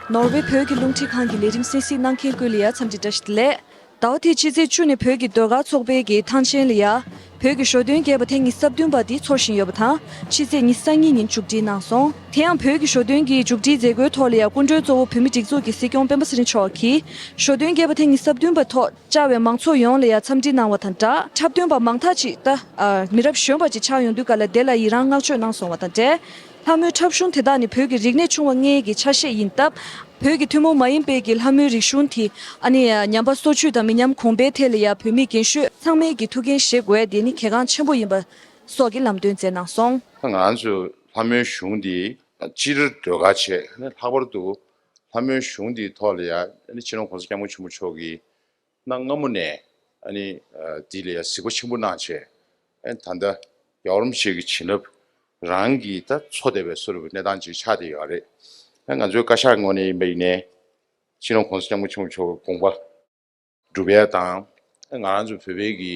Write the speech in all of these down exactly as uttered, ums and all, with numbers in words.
ནོར་ཝེ་བོད་ཀྱི་རླུང་འཕྲིན་ཁང་གི་ལས་རིམ་གསན་གཟིགས་གནང་མཁན་ཀུན་ལ་ཡ་འཚམས་འདྲི་བཀྲ་ཤིས་བདེ་ལེགས། ཟླ་བ་འདིའི་ཕྱི་ཚེས་བཅུ་ནས་བོད་ཀྱི་ཟློས་གར་ཚོགས་པའི་གི་ཐང་ཆེན་ལ་ཡ། བོད་ཀྱི་ཞོ་སྟོན་རྒྱས་པ་ཐེངས་ཉི་ཤུ་རྩ་བདུན་པ་འདི་འཚོགས་བཞིན་ཡོད་པ་དང་། ཕྱི་ཚེས་ཉི་ཤུ་རྩ་གཉིས་ཉིན་མཇུག་སྒྲིལ་གནང་སོང་། དེ་ཡང་བོད་ཀྱི་ཞོ་སྟོན་གྱི་མཇུག་སྒྲིལ་མཛད་སྒོའི་ཐོག་ལ་ཡ་སྐུ་མགྲོན་གཙོ་བོ་བོད་མིའི་སྒྲིག་འཛུགས་ཀྱི་སྲིད་སྐྱོང་སྤེན་པ་ཚེ་རིང་མཆོག་གིས། ཞོ་སྟོན་རྒྱས་པ་ཐེངས་ཉི་ཤུ་རྩ་བདུན་པ་ཐོག་བཅར་བའི་མང་ཚོགས་ཡོངས་ལ་ཡ་འཚམས་འདྲི་གནང་བ་དང་སྦྲགས། འཁྲབ་སྟོན་པ་མང་དག་ཅིག་ད། ཨ། མི་རབས་གཞོན་པ་ཅིག་ཆགས་ཡོང་དུས་ག་ལ་དེ་ལ་ཡི་རངས་བསྔགས་བརྗོད་གནང་སོང་བ་དང་འབྲེལ། ལྷ་མོའི་འཁྲབ་གཞུང་དེ་དག་ནི་བོད་ཀྱི་རིག་གནས་ཆུང་བ་ལྔའི་གི་ཆ་ཤས་ཡིན་སྟབས། བོད་ཀྱི་ཐུན་མོང་མ་ཡིན་པའི་གི་ལྷ་མོའི་རིག་གཞུང་དེ། ཨ་ནི་ཉམས་པ་སོར་ཆུད་དང་མི་ཉམས་གོང་འཕེལ་ཐད་ལ་ཡ་བོད་མི་རྒན་གཞོན་ཚང་མས་ཀྱི་ཐུགས་འགན་བཞེས་དགོས་དེ་ནི་གལ་འགངས་ཆེན་པོ་ཡིན་པ་སོགས་ཀྱི་ལམ་སྟོན་མཛད་གནང་སོང་། ང་ཚོ་ལྷ་མོའི་གཞུང་འདི་སྤྱིར་ཟློས་གར་བྱས་ལྷག་པར་དུ་ལྷ་མོའི་གཞུང་འདིའི་ཐོག་ལ་ཡ་ཨ་ནི་སྤྱི་ནོར་༸གོང་ས་༸སྐྱབས་མགོན་ཆེན་པོ་མཆོག་གིས་གནའ་སྔ་མོ་ནས་ཨ་ནི་འདི་ལ་ཡ་གཟིགས་པ་ཆེན་པོ་གནང་བྱས། ཨ་ནི་ད་ལྟ་རྒྱལ་བ་རིན་པོ་ཆེ་གི་བྱིན་རླབས་རང་གིས་ད་འཚོ་བསྡད་པའི་བཟོ་འདྲ་གི་གནས་སྟངས་ཅིག་ཆགས་བསྡད་ཡོད་རེད། ཨ་ང་ཚོའི་བཀའ་ཤག་ངོས་ནས་ཡིན་པ་ཡིན་ནའི་སྤྱི་ནོར་༸གོང་ས་༸སྐྱབས་མགོན་ཆེན་པོ་མཆོག་གི་དགོངས་པ་སྒྲུབ་ཡ་དང་། ཨ་ང་རང་ཚོ་བོད་པའི་གི་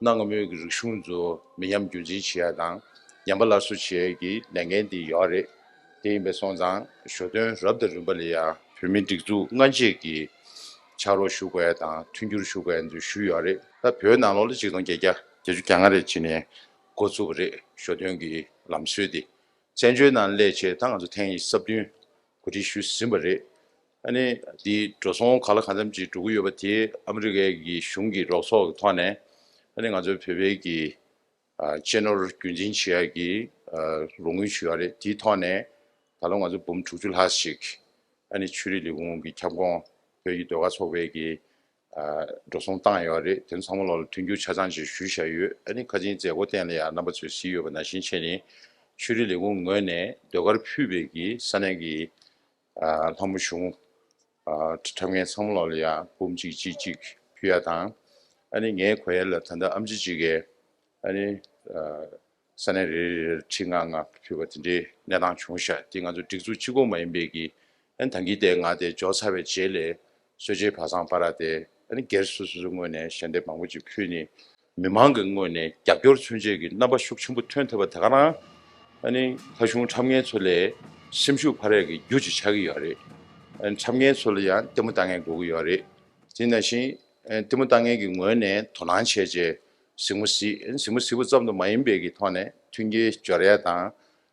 གནའ་སྔ་མོའི་གི་རིག་གཞུང་ཚོ་མི་ཉམས་རྒྱུན་འཛིན་བྱེད་ཡ་དང་། ཉམས་པ་སླར་གསོ་བྱེད་ཡ་གི་ལས་འགན་འདི་ཡོད་རེད། དེ་ཡིན་པའི་སོང་ཙང་ཞོ་སྟོན་རབ་དང་རིམ་པ་ལ་ཡ་བོད་མིའི་སྒྲིག་འཛུགས་སྔ་རྗེས་ཀྱི་ཕྱག་རོགས་ཞུ་དགོས་ཡ་དང་མཐུན་འགྱུར་ཞུ་དགོས་ཡ་འདི་ཞུས་ཡོད་རེད། ད་བོད་ནང་ལོགས་ལ་ཆིག་སྟོང་བརྒྱད་བརྒྱ་བརྒྱད་ཅུ་གྱ་ལྔ་རེ་བྱས་ནས་འགོ་བཙུགས་པ་རེད། ཞོ་སྟོན་གྱི་ལམ་སྲོལ་འདི་བཙན་བྱོལ་ནང་སླེབས་བྱས་ད་ང་ཚོ་ཐེངས་ཉི་ཤུ་རྩ་བདུན་གོ་སྒྲིག་ཞུས་ཟིན་པ་རེད། ཨ་ནི་འདི་འགྲོ་སོང་ག་ལ་གང་འཚམ་ཅིག་འགྲོ་གི་ཡོད་པ་དེ་ཨ་མི་རི་ཀའི་གི་གཞུང་གི་རོགས་ཚོགས་ཀྱི་ཐོག་ནས་ཨ་ནི་ང་ཚོའི་བོད་པའི་གི་ཨ་གཅེས་ནོར་རྒྱུན་འཛིན་བྱེད་ཡ་གི་ཨ་རོགས་དངུལ་ཞུ་ཡ་རེད། དེའི་ཐོག་ནས་ད་ལོ་ང་ཚོ་འབུམ་དྲུག་ཅུ་ལྷག་ཞིག་ཨ་ནི་ཆོས་རིག་ལས་ཁུངས་ཀྱི་ཁྱབ་ཁོངས་བོད་ཀྱི་ཟློས་གར་ཚོགས་པའི་གི་ཨ་འགྲོ་སོང་བཏང་ཡོད་རེད། དེ་ཚོ་ཚང་མ་ལོག་ལ་མཐུན་འགྱུར་ཆ་ཚང་ཅིག་ཞུས་བཞག་ཡོད། ཨ་ནི་ཁ་ཆེའི་མཛད་སྒོ་སྟེང་ལ་ཡང་རྣམ་པ་ཚོས་གཟིགས་ཡོད་པ་ནང་བཞིན་བྱས་ནས་ཆོས་རིག་ལས་ཁུངས་ངོས་ནས་ཟློས་གར་ཕུད་པའི་གི་ས་གནས་ཀྱི་ཨ་ལྷ་མོ་གཞུང་ཨ་འཁྲབ་མཁན་ཚང་མ་ལོག་ལ་ཡང་འབུམ་གཅིག་གཅིག་གཅིག་ཕུལ་ཡ་དང་། ཨ་ནི་ངའི་གོ་ཡ་ལ་ད་ལྟ་ཨེམ་ཆི་གཅིག་གིས་ཨ་ནི་ཨ་ས་གནས་རེ་རེ་རེར་ཁྲི་ལྔ་ལྔ་ཕུལ་བ་དེ་འདྲའི་གནས་སྟངས་བྱུང་ཤག་དེ་ང་ཚོ་སྒྲིག་འཛུགས་གཅིག་པོ་མ་ཡིན་པའི་གི་ཨ་ནི་ད་གིན་དེ་ང་དེ་འབྱོར་ཚར་བའི་རྗེས་ལ་གསོལ་ཇའི་བར་མཚམས་བར་དེ་ཨ་ནི་སྒེར་སོ་སོ་སོའི་ངོས་ནས་ཞལ་འདེབས་མང་པོ་ཅིག་ཕུལ་ནས་མི་མང་གི་ངོས་ནས་རྒྱབ་སྐྱོར་མཚོན་ཆེད་ཀྱི་རྣམ་པ་ཤུགས་ཆེན་པོ་ཐོན་ཐུབ་པ་དེ་ག་རང་ཨ་ནི་ལྷ་གཞུང་འཁྲབ་མཁན་ཚོ་ལ་སེམས་ཤུགས་འཕར་ཡག་གི་རྒྱུ་ཅིག་ཆགས་ཀྱི་ཡོད་རེད། ཨ་ནི་འཁྲབ་མཁན་ཚོ་ལ་ཡང་ལྟད་མོ་ལྟ་མཁན་དགོས་ཀྱི་ཡོད་རེད། དེ་ནང་བཞིན་ཨ་ནི་ལྟད་མོ་ལྟ་མཁན་གྱི་ངོས་ནས་དོ་སྣང་བྱས་རྗེས་གཟིགས་མོ་གཟིགས། ཨ་ནི་གཟིགས་མོ་གཟིགས་པ་ཙམ་དུ་མ་ཡིན་པའི་གི་ཐོག་ནས་མཐུན་རྐྱེན་སྦྱོར་ཡ་དང་།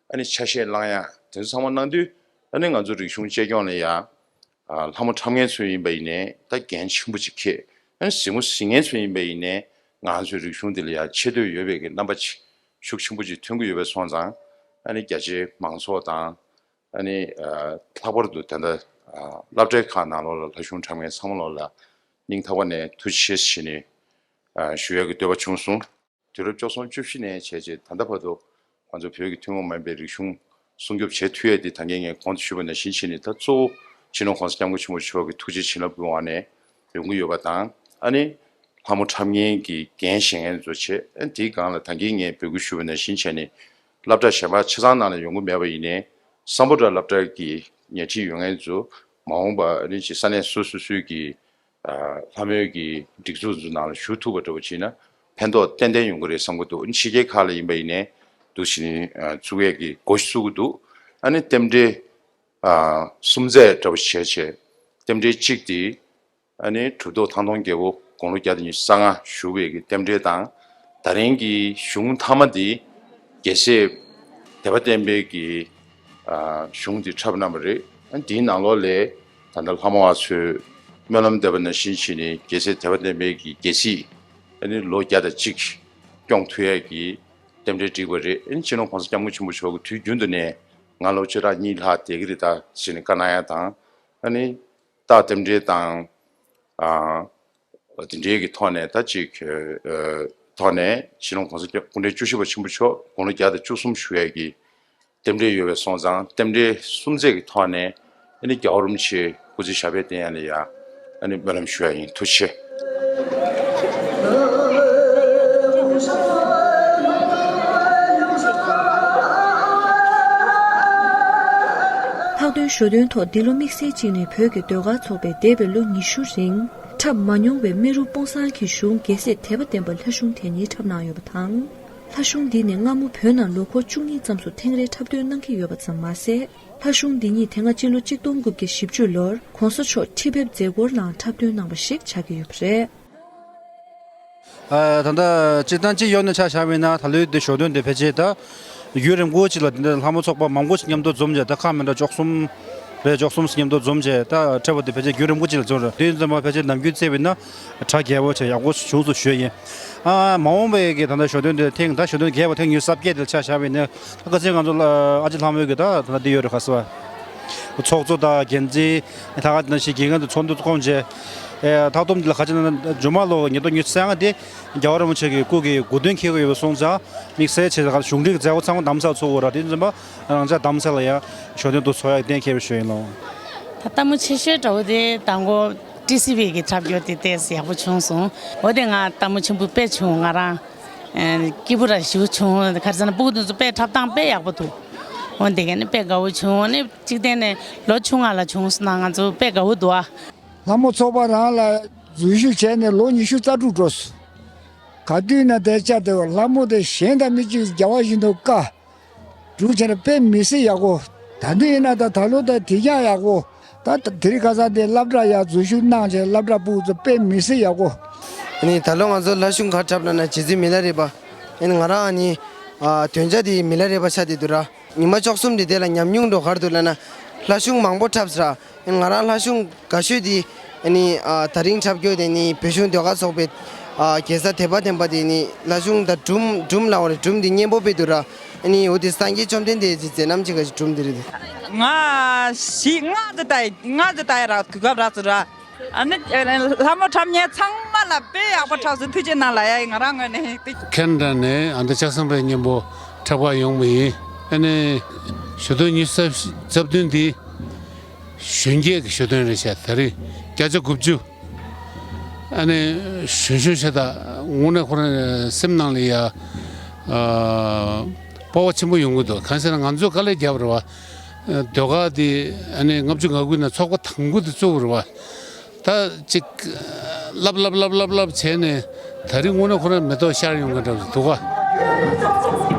ཨ་ནི་ཆ་ཤས་བླངས་ཡ་དེ་ཚོ་ཚང་མ་གནང་དུས་ཨ་ནི་ང་ཚོ་རིག་གཞུང་གཅེས་སྐྱོང་ལ་ཡ་ཨ་ལྷ་མོ་འཁྲབ་མཁན་ཚོ་ཡིན་པ་ཡིན་ནའི་ད་འགན་ཆེན་པོ་ཅིག་འཁྱེར། ཨ་ནི་གཟིགས་མོ་གཟིགས་མཁན་ཚོ་ཡིན་པ་ཡིན་ནའི་ང་ཚོའི་རིག་གཞུང་འདི་ལ་ཡ་ཆེ་བསྟོད་ཡོད་པའི་གི་རྣམ་པ་ཅིག་ཤུགས་ཆེན་པོ་ཅིག་ཐོན་གྱི་ཡོད་པའི་སོང་ཙང་། ཨ་ནི་རྒྱ་ཆེའི་མང་ཚོགས་དང་ཨ་ནི་ཨ་ལྷག་པར་དུ་ད་ལྟ་ཨ་སློབ་གྲྭའི་ཁག་ནང་ལོགས་ལ་ལྷ་གཞུང་འཁྲབ་མཁན་ཚང་མ་ལོགས་ལ་སྙིང་ཐག་པ་ནས་ཐུགས་རྗེ་ཆེ་ཞུ་ནས་ཨ་ཞུ་ཡག་གི་འདོད་པ་བྱུང་སོང་། དུས་རབས་བཅུ་གསུམ་བཅུ་བཞི་ནས་བྱས་རྗེས་ད་ལྟ་བར་དུ་ང་ཚོ་བོད་ཀྱི་ཐུན་མོང་མ་ཡིན་པའི་རིག་གཞུང་སྲུང་སྐྱོབ་བྱེད་ཐུབ་ཡས་དེ་ད་གིན་ངས་གོང་དུ་ཞུས་པ་ནང་བཞིན་བྱས་ནས་ད་གཙོ་བོ་སྤྱི་ནོར་༸གོང་ས་༸སྐྱབས་མགོན་ཆེན་པོ་མཆོག་གི་ཐུགས་རྗེ་བྱིན་རླབས་ཀྱི་ངོས་ནས་ཡོང་གི་ཡོད་པ་དང་། ཨ་ནི་ལྷ་མོ་འཁྲབ་མཁན་གྱི་འགན་བཞེས་མཁན་ཚོ་བྱས། ཨ་ནི་དེའི་སྒང་ལ་ད་གིན་ངས་འབོད་སྐུལ་ཞུས་པ་ནང་བཞིན་བྱས་ནས་སློབ་གྲྭ་གཞན་པ་ཆ་ཚང་ནང་ལ་ཡོང་གི་མེད་པ་ཡིན་ནའི་སམ་བྷོ་ཊ་སློབ་གྲྭ་གི་ཉལ་ཁྲིར་ཡོད་མཁན་ཚོ་མ་འོངས་པ་ཨ་ནི་ཅིག་ས་གནས་སོ་སོ་སོའི་གི་ཨ་ལྷ་མོའི་གི་སྒྲིག་འཛུགས་ཚོ་ནང་ལ་ཞུགས་ཐུབ་པ་འདྲ་པོ་བྱས་ན་ཕན་ཐོགས་ཏན་ཏན་ཡོང་གི་རེད་བསམ་གྱི་འདུག་ཕྱི་རྒྱལ་ཁག་ལ་ཡིན་པ་ཡིན་ནའི་འདུག་བྱས་ནས་ཨ་བཙུགས་ཡས་ཀྱི་འགོ་ཞིག་བཙུགས་ཀྱི་འདུག་ཨ་ནི་རྟེན་འབྲེལ་ཨ་གསུམ་ཚད་འདྲ་པོ་བྱས་བྱས་རྟེན་འབྲེལ་གཅིག་དེ་ཨ་ནི་གྲུབ་ཐོབ་ཐང་སྟོང་རྒྱལ་པོ་དགུང་ལོ་བརྒྱ་དང་ཉི་ཤུ་རྩ་ལྔ་བཞུགས་པའི་གི་རྟེན་འབྲེལ་དང་། ད་རིང་གི་གཞུང་མཐའ་མ་འདི་རྒྱལ་སྲས་དད་པ་བསྟན་པའི་གི་ཨ་གཞུང་འདི་འཁྲབ་གནང་བ་རེད། ཨ་འདིའི་ནང་ལོགས་ལས་ད་ལྟ་ལྷ་མོ་བ་ཚོས་སྨོན་ལམ་འདེབས་པ་ནང་བཞིན་བྱས་ནས་རྒྱལ་སྲས་དད་པ་བསྟན་པའི་གི་རྒྱལ་སྲིད་ཨ་ནི་ལོ་བརྒྱ་དང་གཅིག་སྐྱོང་ཐུབ་ཡས་ཀྱི་རྟེན་འབྲེལ་བསྒྲིགས་པ་རེད། ཨ་ནི་སྤྱི་ནོར་༸གོང་ས་༸སྐྱབས་མགོན་ཆེན་པོ་མཆོག་གིས་དུས་རྒྱུན་དུ་ནས་ང་ལོ་བཅུ་ཕྲག་གཉིས་ལྷག་བསྡད་ཀྱི་རེད་ད་ཟེར་ནས་བཀའ་གནང་ཡ་དང་། ཨ་ནི་རྟགས་རྟེན་འབྲེལ་དང་ཨ་དེ་འདྲའི་གི་ཐོག་ནས་ད་ཅིག་ཨ་ཐོག་ནས་སྤྱི་ནོར་༸གོང་ས་༸སྐྱབས་སྐུ་ཕྲེང་བཅུ་བཞི་པ་ཆེན་པོ་མཆོག་དགུང་ལོ་བརྒྱ་དང་བཅུ་གསུམ་བཞུགས་ཡས་ཀྱི་རྟེན་འབྲེལ་ཡོད་པའི་སོང་ཙང་རྟེན་འབྲེལ་གསུམ་ཚད་ཀྱི་ཐོག་ནས་ཨ་ནི་རྒྱལ་བ་རིན་པོ་ཆེའི་སྐུ་ཚེ་ཞབས་པད་བརྟན་ཡ་ལ་ཡ་ཨ་ནི་སྨོན་ལམ་ཞུ་ཡ་ཡིན། ཐུགས་རྗེ་ཆེ། ལྷག་དོན་ཞོ་སྟོན་ཐོག་འདི་ལོ་དམིགས་བསལ་གཅིག་ནི་བོད་ཀྱི་ཟློས་གར་ཚོགས་པས་འདས་པའི་ལོ་ཉི་ཤུ་རིང་འཁྲབ་མ་མྱོང་བའི་རྨེ་རུ་སྤུངས་བསང་གི་གཞུང་རྒྱལ་སྲས་དད་པ་བསྟན་པ་ལྷ་གཞུང་དེ་ཉིད་འཁྲབ་གནང་ཡོད་པ་དང་། ལྷ་གཞུང་འདི་ནི་སྔ་མོ་བོད་ནང་ལོ་འཁོར་བཅུ་གཉིས་ཙམ་སུ་ཐེངས་རེ་འཁྲབ་སྟོན་གནང་གི་ཡོད་པ་ཙམ་མ་ཟད། ལྷ་གཞུང་འདི་ཉིད་དེ་སྔ་སྤྱི་ལོ་གཅིག་སྟོང་དགུ་བརྒྱ་བཞི་བཅུ་ལོར་གོང་ས་མཆོག་ཁྲི་ཕེབས་མཛད་སྒོར་ལའང་འཁྲབ་སྟོན་གནང་བ་ཞིག་ཆགས་ཀྱི་ཡོད་པ་རེད། ཨ། ད་ལྟ་སྤྱིར་བཏང་སྤྱི་ཡོངས་ནས་ཆ་བཞག་པ་ཡིན་ན། ད་ལོའི་འདི་ཞོ་སྟོན་འདི་ཕལ་ཆེར་ད་རྒྱུན་རིང་པོ་ཅིག་ལ་འདི་འདྲ་ལྷ་མོ་ཚོགས་པ་མང་པོ་ཞིག་མཉམ་དུ་འཛོམས་བྱས། ད་ཁག་མི་འདྲ་བཅུ་གསུམ་རེ་བཅུ་གསུམ་ཞིག་མཉམ་དུ་འཛོམས་བྱས། ད་འཁྲབ་པ་འདི་ཕལ་ཆེར་རྒྱུན་རིང་པོ་ཅིག་ལ་འཛོམས་རེད། དེ་ཡིན་ཙང་མ་ཕལ་ཆེར་ནམ་རྒྱུན་བརྩིས་པ་ཡིན་ན་གྲ་རྒྱས་པོ་བྱས་ཡག་པོ་བྱུང་སོང་ཞུ་ཡ་ཡིན། ཨ། མ་འོངས་པའི་གི་ད་ལྟ་ཞོ་སྟོན་འདི་ཐེངས་ད་ཞོ་སྟོན་རྒྱས་པ་ཐེངས་ཉི་ཤུ་རྩ་བརྒྱད་དེ་ཆ་བཞག་པ་ཡིན་ན། ད་ཁ་སང་ང་ཚོ་ཨ་ཅེ་ལྷ་མོའི་གི་ད་ད་ལྟ་འདི་ཡོད་རེད། ག་ཟེར་བ། ཚོགས་གཙོ་དང་འགན་འཛིན་ད་ག་ནང་བཞིན་དགེ་རྒན་དང་ཚོགས་འདུ་བསྐོང་བྱས། ཨེ། མཐའ་སྡོམ་འདི་ལ་ཁ་ཆེ་ན་ཇུ་མ་ལོ་ཉིས་སྟོང་ཉི་ཤུ་རྩ་ལྔ་དེ་རྒྱལ་བ་རིན་པོ་ཆེ་གི་སྐུ་གི་དགུང་སྟོན་འཁེལ་གི་ཡོད་པ་སོང་ཙང་། དམིགས་བསལ་བྱས་ཙང་གཞུང་འབྲེལ་གྱི་མཛད་སྒོ་ཚང་མ་རྡ་རམ་ས་ལ་ཚོགས་དགོས་ར། དེ་ཡིན་ཙང་མ་རང་ཅག་རྡ་རམ་ས་ལ་ཡང་ཞོ་སྟོན་འདུ་ཚོགས་ཡག་གཏན་འཁེལ་བ་ཞུ་ཡིན་ལོ། ད་ལྟད་མོ་ཆེ་ཤོས་འདྲ་བོ་དེ་མདང་དགོང་ཊི་སི་ཝི་གི་འཁྲབ་སྟོན་དེ་ཏོག་ཙམ་ཡག་པོ་བྱུང་སོང་། འོ་དེ་ང་ལྟད་མོ་ཆེན་པོ་དཔེ་བྱུང་། ང་རང་ཨེ། སྐྱིད་པོ་ར་ཞེ་པོ་བྱུང་། ག་རེ་ཟེར་ན་སྤུ་གུ་དེ་ཚོ་དཔེ་འཁྲབ་སྟངས་དཔེ་ཡག་པོ་འདུག་འོ་དེ་ག་ནི་དཔེ་དགའ་བོ་བྱུང་། འོ་ནི་གཅིག་བལྟས་ནས་ལོ་ཆུང་ང་ལ་བྱུང་སོང་ན་ང་ཚོ་དཔེ་དགའ་བོ་འདུག་ཨ། ལྷ་མོ་ཚོགས་པ་རང་ལ་འཛུལ་ཞུགས་བྱས་ནས་ལོ་ཉི་ཤུ་རྩ་དྲུག་འགྲོ་སོང་། ག་དུས་ན་དེ་བཅར་ཏེ་ལྷ་མོ་དེ་གཞན་དང་མི་གཅིག་རྒྱལ་བ་བཞིན་དུ་དཀའ། འབྲུག་ཆེན་དཔེ་མི་སྲིད་ཡག་པོ། ད་འདི་ཡིན་ན་ད་ད་ལོ་ད་དེ་ཀྱང་ཡག་པོ། ད་དེ་རིང་ཁ་སང་དེ་སློབ་གྲྭ་ཡར་འཛུལ་ཞུགས་གནང་བྱས་སློབ་གྲྭ་སྤུ་གུ་ཚོ་དཔེ་མི་སྲིད་ཡག་པོ། ཨ་ནི་ད་ལོ་ང་ཚོ་ལྷ་གཞུང་ག་འཁྲབ་ལབ་ན་རྗེ་བཙུན་མི་ལ་རས་པ། ཨ་ནི་ང་རང་ཨ་ནི་ཨ་འདོན་ཆ་དེ་མི་ལ་རས་པ་ཆགས་བསྡད་འདུག་ར། ཉི་མ་བཅུ་གསུམ་དེ་དེ་ལ་ཉམས་མྱོང་འདྲ་བོ་ག་རེ་འདུག་ལབ་ན། ལྷ་གཞུང་མང་པོ་འཁྲབ་སོང་ར། ང་རང་ལྷ་གཞུང་དགའ་ཤོས་དེ་ཨ་ནི་ཨ་ད་རིང་འཁྲབ་རྒྱུ་དེ་ནི་བོད་གཞུང་ཟློས་གར་ཚོགས་པའི་ཨ་རྒྱལ་ས་དད་པ་ལྡན་པ་དེ་ནི་ལྷ་གཞུང་དང་སྒྲུང་སྒྲུང་ལབ་པ་རེད། སྒྲུང་དེ་སྙན་པོ་དཔེ་འདུག་ར། ཨ་ནི་འོ་དེ་སངས་རྒྱས་བཅོམ་ལྡན་འདས་ཀྱི་མཛད་རྣམ་ཅིག་ག་ཞིག་སྒྲུང་དེ་རེད་དེ། ང་བཞི་ལྔ་ཙམ་ལྟ་ཡི། ལྔ་ཙམ་ལྟ་ཡི་ར། གོ་སྐབས་རག་སོང་ར། ཨ་ནི་ལྷ་མོ་འཁྲབ་མཁན་ཚང་མ་ལ་དཔེ་ཡག་པོ་འཁྲབ་སོང་། ཐུགས་རྗེ་གནང་ལབ་ཡ་ཡིན། ང་རང་ངོས་ནས་ཏིག་ཁེ་ན་ཌ་ནས་ཨ་མདའ་ལྕགས་ཟམ་པའི་གཉེན་པོ་འཁྲབ་གར་ཡོང་བ་ཡིན། ཨ་ནི་ཞོ་སྟོན་ཉི་ཤུ་རྩ་བདུན་འདི་གཞོན་སྐྱེས་ཀྱི་ཞོ་སྟོན་རེད་ཤག་དེ་རིང་བརྒྱ་ཆ་དགུ་བཅུ། ཨ་ནི་གཞོན་གཞོན་ཤ་སྟག་དངོས་གནས་ཁོ་རང་སེམས་ནང་ལ་ཡ་ཨ་སྤོབས་པ་ཆེན་པོ་ཡོང་གི་འདུག་གང་ཟེར་ན་ང་ཚོས་དཀའ་ལས་བརྒྱབ་རེད་བ། ཟློས་གར་འདི་ཨ་ནི་ལྔ་བཅུ་ང་དགུ་ནས་ཚོགས་པ་དང་པོ་འདི་བཙུགས་པ་རེད་བ། ད་ཅིག་ལབ་ལབ་ལབ་ལབ་ལབ་བྱས་ནས་ད་རིང་དངོས་གནས་ཁོ་རང་མེ་ཏོག་ཤར་ཡོང་གི་འདྲ་བོ་འདུག་ག